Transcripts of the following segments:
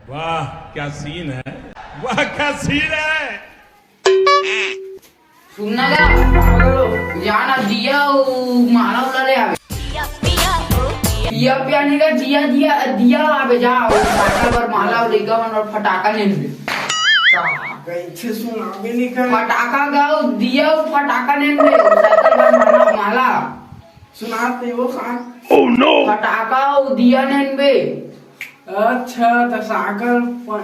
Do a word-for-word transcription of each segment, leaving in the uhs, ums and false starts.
वाह, क्या सीन है। वाह, क्या सीन है। सुनना गा, जाना दिया उ माला उला ले आवे। दिया पिया नहीं का, जिया दिया, दिया आवे जा, उ साइकिल पर माला उ लइका मन और फटाका लेन बे। का? कैसे सुनाबे नहीं कर। फटाका गा, उ दिया उ फटाका लेन बे, उ साइकिल पर माला, माला। सुनाते वो खान। फटाका उ दिया लेन बे। अच्छा, त साइकिल पन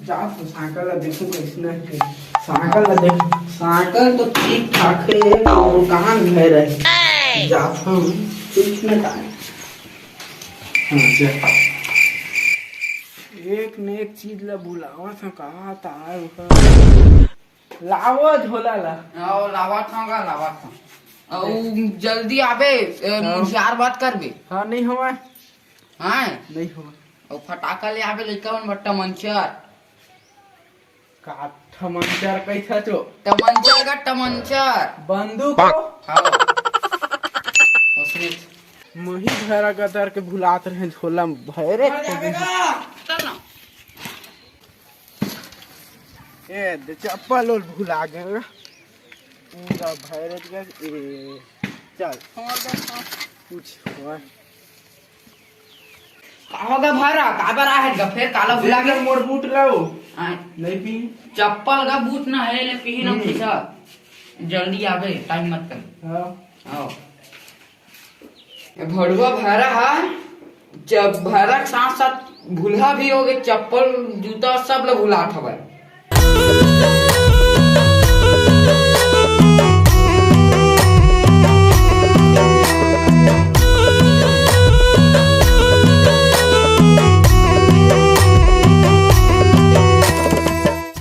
जात हो, साइकिल ला देखूं कैसना हे। साइकिल ला देख, साइकिल तो ठीक ठाक हे, और कहाँ घर है? जात हूँ, कुछ न का। हाँ, चल। एक न एक चीज ला भुलावत हूँ, कहाँ त आए ओकर। लावो झोला ला। आओ, लावत हूँ गा, लावत हूँ। अउ जल्दी आबे, ए, हाँ। मुझे यार बात करबे। हाँ, नहीं होवे। हाँ? नहीं होवे। अउ फटाका ले आबे, लइका मन बर टमंचर। का टमंचर कैसा चो? टमंचर का टमंचर। बंदूक हो? हाँ। उसने मही धरा गदर के भुलात रहे झोला में भरे। चल ना। ए, दे चप्पल और भुला गए। पूरा भैरत गए। ए, चल। कुछ हुआ। का होगा भारा? काबर आहे गा? फेर काला भुला गए? मोर बूट लाओ। आय। नहीं पी। चप्पल का बूट ना है, ले पी ना हम्म। पीछा। जल्दी आबे, टाइम मत कर। हाँ। आओ। ए भड़ुआ भैरा हा, जब भैरा के साथ साथ भूलहा भी होगे, चप्पल जूता सब ल भुलात हवय।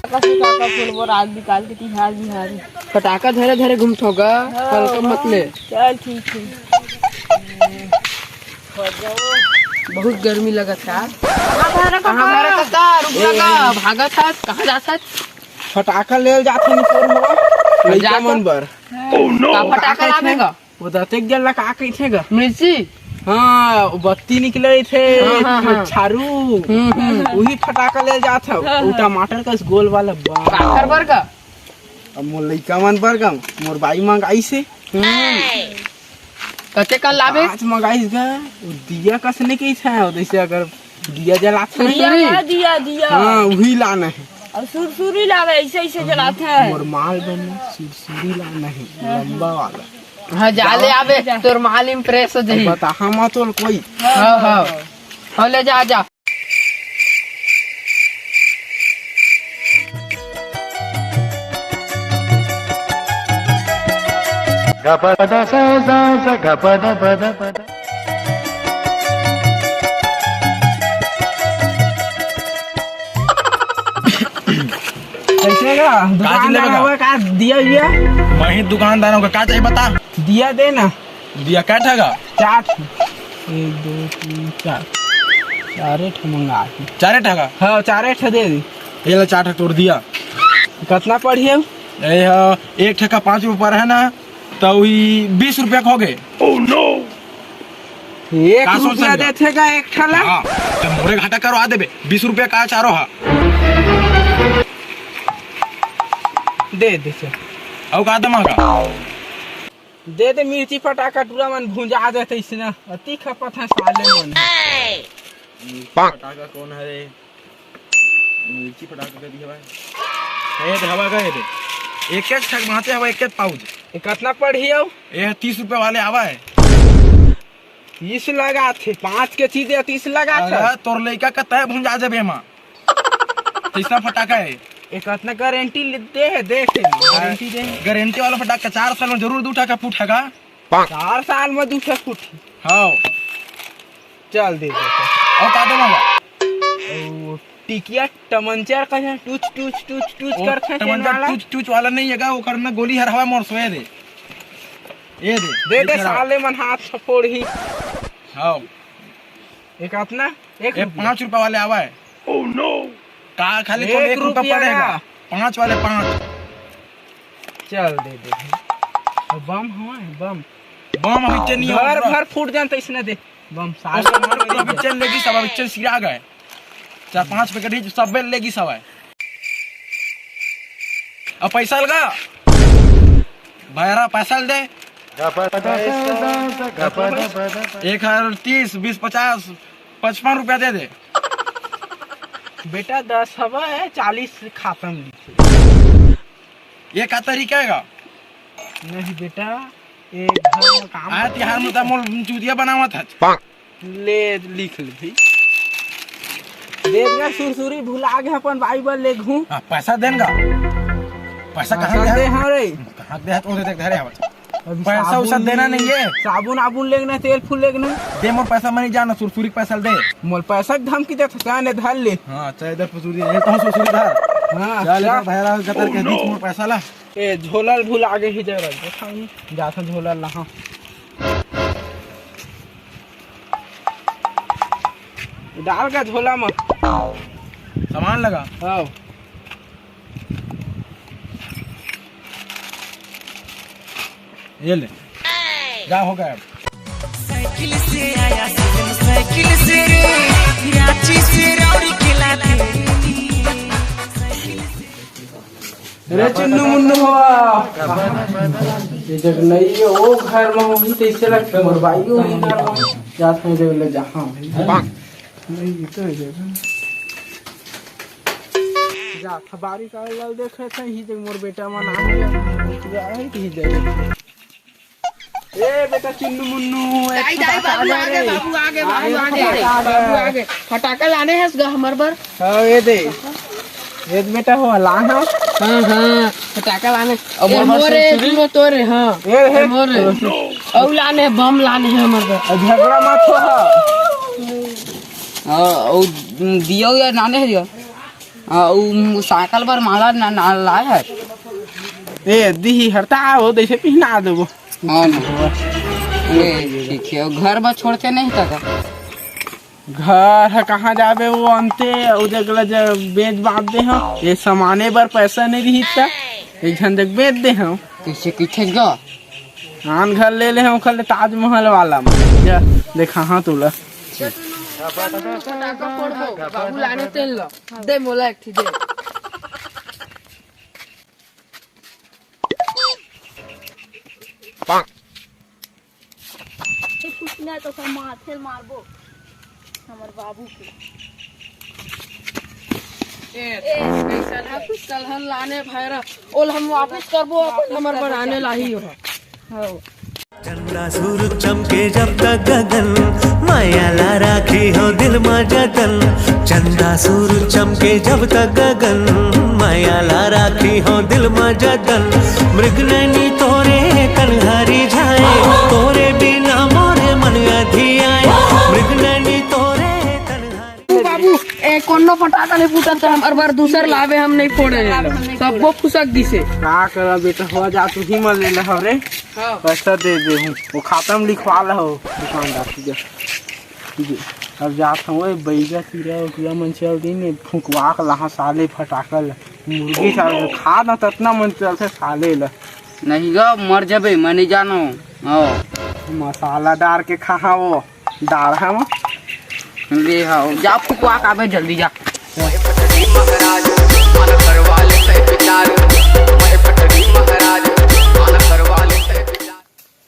काका, काका, फुलबो रात बिकाल के तिहार बिहार। फटाका धरे धरे घूमथो गा, हाँ, हल्का मत ले। चल ठीक है। बहुत गर्मी लगत है। कहाँ भारा कहाँ काका? भारा काका? रुक जा गा, भागत हस, कहाँ जात हस? फटाका ले जात हन तोर हवा, लइका जात मन बर। का फटाका लाबे गा? वो दतेक जल ला का कहिथे गा? मिर्ची? हाँ, वो बत्ती निकले थे, हाँ, हाँ, हाँ। छारू। हम्म, हम्म। वही फटाका ले जात हव। हाँ, वो हाँ। टमाटर कस गोल वाला बा। काखर बर का? अब मोर लइका मन बर का, मोर बाई मंगाइस हे। हम्म। कते कल लाबे? आज मंगाइस गा, वो दिया कस नहीं कहिथे, वो जैसे अगर दिया जलात हे। दिया, दिया, दिया। हाँ, वही लाना है। और सुरसुरी लावे, ऐसे, ऐसे जलात है। मोर माल बने, सुरसुरी लाना है, लंबा वाला। हाँ, जा ले आबे, तोर माल impress हो जाही। बता, हम तो कोई। हाँ, हाँ। हाँ, ले जा, जा। कैसे गा? का दुकान चीज लेबे आए गा? हुए का दिया विया? वही दुकानदारों का का चाहिए बता? दिया दे ना। दिया कै ठा गा? चार ठा। एक, दो, तीन, चार। चारे ठा मंगा के। चारे ठा गा? हाँ, चारे ठा दे दी। ये ले चार ठा तोर दिया। कितना पड़ी है? ये हा, एक ठा का पाँच रुपया है ना, तो वही बीस रुपया के हो गए। एक का सोच रुपया समझा? देथे का एक ठा ला? हाँ, तो मोरे घाटा करवा देबे, बीस रुपया का चारो हा। दे दे चल। अउ का दमा का? दे दे मिर्ची फटाका टूरा मन भुंजा देथे इसना। अति खपत है साले मन। मिर्ची फटाका कौन है रे? मिर्ची फटाका कर दिया भाई। ए दे हवा गए दे। एक एक ठक बांचे हवा, एक एक पाउच। ये कितना पड़ी हो? ये तीस रुपया वाले आवा है। तीस लगा थे, पाँच के चीज है, तीस लगा थे। अरे तोर लइका का तय भुंजा जबे मा। तीसरा फटाका है। एक कितना गारंटी ले-, दे है, देख है, गारंटी दे। गारंटी वाला फटाका चार साल में जरूर दू ठा का फूटेगा। चार साल में दू ठा फूटी। हाँ। चल दे दे। और का दे मांगा? ओ, टिकिया टमंचर का है, टूच, टूच, टूच, टूच ओ, करथे टमंचर तेन वाला। टूच, टूच वाला नहीं है का? वो करना गोली हर हवा मोर सोए दे। ये दे, दे दे, ये खराब। साले मन हाथ फोड़ही। हाँ। एक अपना, एक ये रुपया। पाँच रुपया वाले आवा है। का खाली एक एक रुपया रुपया पड़ेगा? का? पाँच वाले पाँच। चल दे दे। और बम हवा है, बम। बम अभी चल नहीं घर होगा। भर फूट जान तो इसने दे। बम साले और सब मार पूरा के अभी चल लेगी, सब अभी चल सिरा गए। चार पांच पैकेट ही सब बेल लेगी सवाय। अब पैसा लगा, भैरा पैसा दे। एक हजार तीस, बीस, पचास, पचपन रुपया दे दे। बेटा, दस हवा है, चालीस खाता में लिखे। ये का तरीका है गा? नहीं बेटा, ये घर में काम आय तिहार में त मोर चूतिया बनावत हच। ले, लिख ले भाई। देख रे, सुरसुरी भुला गे अपन बाई बर ले घूम। हाँ, पैसा देन गा। पैसा हाँ, कहाँ सब गया? दे, हाँ रे। कहाँ गया? तो देख, धरे हवा। अभी पैसा साबुन उसा देना नहीं है। साबुन आबुन लेगना, तेल फूल लेगना। दे मोर पैसा, मैं नहीं जाना, सुरसुरी के पैसा दे। मोर पैसा के धमकी देत हस, ने धर ले। हाँ, चाहे इधर सुरसुरी, ये तो सुरसुरी धर। हाँ, चल, चल। इधर भैरा गतर के बीच मोर पैसा ला। ए, झोला ल भुला गे ही जरा, देखा नहीं, जाथन झोला ल लाहा। डाल का झोला में। सामान लगा। हाँ। ये ले। जा हो गया। साइकिल से आया साइकिल से रे, रांची से रौड़ी के लाते। अरे चुन्नू मुन्नू हवा। ये जग नहीं है, वो घर में होगी तो इसे लगता है, मोर बाई होगी घर में। जा समझ ले, जा, हाँ। नहीं, ये तो है जगह। जा, खबारी का लल देख रहे थे, ही जग मोर बेटा मन आ गया। जा, ही जग। ए बेटा चुन्नू मुन्नू, ए दाई, दाई, फटाका बाबू ले आगे, रे। बाबू आगे, बाबू आगे, आगे, बाबू आगे। फटाका लाने हस गा हमर बर? हाँ, ये दे। ये बेटा हो, ला हाँ। हाँ, हाँ, फटाका लाने। अब ए, हमर मोरे, सुरसुरी। तोरे, हाँ। ए, हे। ए, मोरे। अउ लाने, बम लाने हे हमर बर। अब झगड़ा मत हो, हाँ। हाँ, अउ दियो यार, लाने हे दियो। हाँ, उ साइकिल बर माला ना, ना लाए है। ए, दिही हरता हो, जैसे पिहना देबो। हाँ ना। ए, ठीक है, घर में छोड़ते नहीं था का? घर ह कहाँ जाबे, वो अंते, उ जगह ला जब बेच बांच दे हम। ये सामाने बर पैसा नहीं रही था, एक झन जग बेच दे हम। कैसे किथे गा? आन घर ले ले हम, ओखर ले ताजमहल वाला में। जा, देखा हाँ तोला। फटाका फोड़बो, बाबू लाने तेल ला। दे मोला एक ठी दे। ए, कुछ नहीं तो सब माथे मारबो हमर बाबू के। ए, ए। पैसा ना कुछ कलहन लाने भैरा, ओल हम वापस करबो अपन हमर बनाने लाही हो। हाँ। चंदा सूरज चमके जब तक गगन, माया ला राखी हो दिल मा जतन। चंदा सूरज चमके जब तक गगन, माया ला राखी हो दिल मा जतन। मृग नैनी तोरे कनहरी झाए, तोरे बिना मोरे मन अधियाए। मृग नैनी तोरे कनहरी बाबू, ए, कोनो फटाका नहीं फूटत, हम हर बार दूसर लावे, हम नहीं फोड़े। सबो फुसक गिसे। का करा बेटा, हो जा, तू ही मन ले ले, हव रे। हाँ। पैसा दे दे हूँ, वो खाता में लिखवा ला हो दुकानदार से। ठीक है, अब जात हूँ, ओए, बैगा, तीरा, उकरा मन चल दिन, फुकवा के लाहा साले फटाका ला। मुर्गी साले खा ना, ततना मन चलते साले ला। नहीं गा, मर जबे, मैं नहीं जानो। हाँ। मसाला डार के खा, हाँ, वो डार, हाँ, वो। ले, हाँ, जा फुकवा के आबे, जल्दी जा।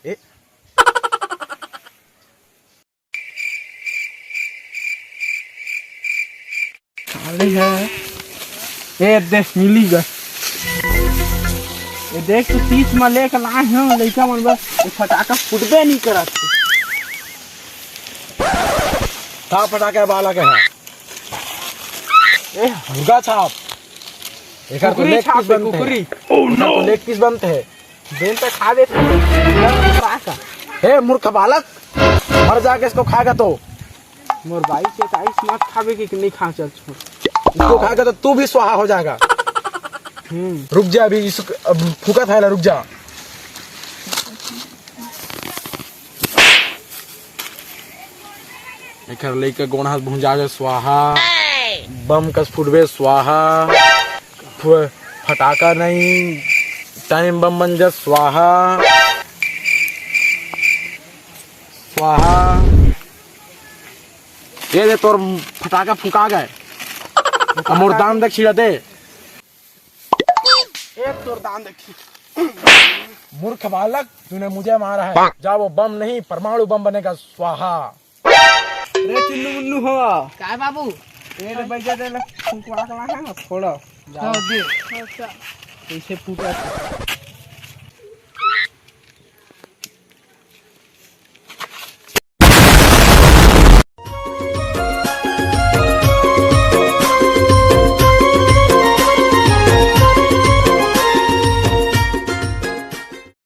ए। साले है। ए, देख, मिली गा। ए, देख, तू तीस में लेके लाए हैं, लइका मन बस, ये फटाका फुटबे नहीं करत। का फटाका बाला के है? ए, मुर्गा छाप। एकर तो कुकरी लेग छाप पीस है, बनते हैं। कुकरी। एकर तो लेग पीस बनते हैं। बेल तो खा देते हैं। का का? हे मूर्ख बालक, मर जाके इसको खाएगा तो। मोर बाई के काइस मत खाबे कि नहीं खा, चल छोड़। इसको खाएगा तो तू भी स्वाहा हो जाएगा। हम्म। रुक जा, अभी इस, अब फूका था ना, रुक जा। एकर लइका गोड़ हाथ भुंजा के स्वाहा, बम कस फुटबे स्वाहा, फु-, फटाका नहीं, टाइम बम बन जा स्वाहा, स्वाहा। ये दे तोर फटाका फुका गए। अब मोर दान दक्षिणा दे। एक तोर दान दक्षिणा। मूर्ख बालक, तूने मुझे मारा है। जा, वो बम नहीं, परमाणु बम बनेगा, स्वाहा। रे चुन्नू मुन्नू हो। काय बाबू? ए ले बैजा दे ले, फुकवा के लाहे ना, फोड़ो। जाओ। हाँ, दे। अच्छा। कैसे फूटा?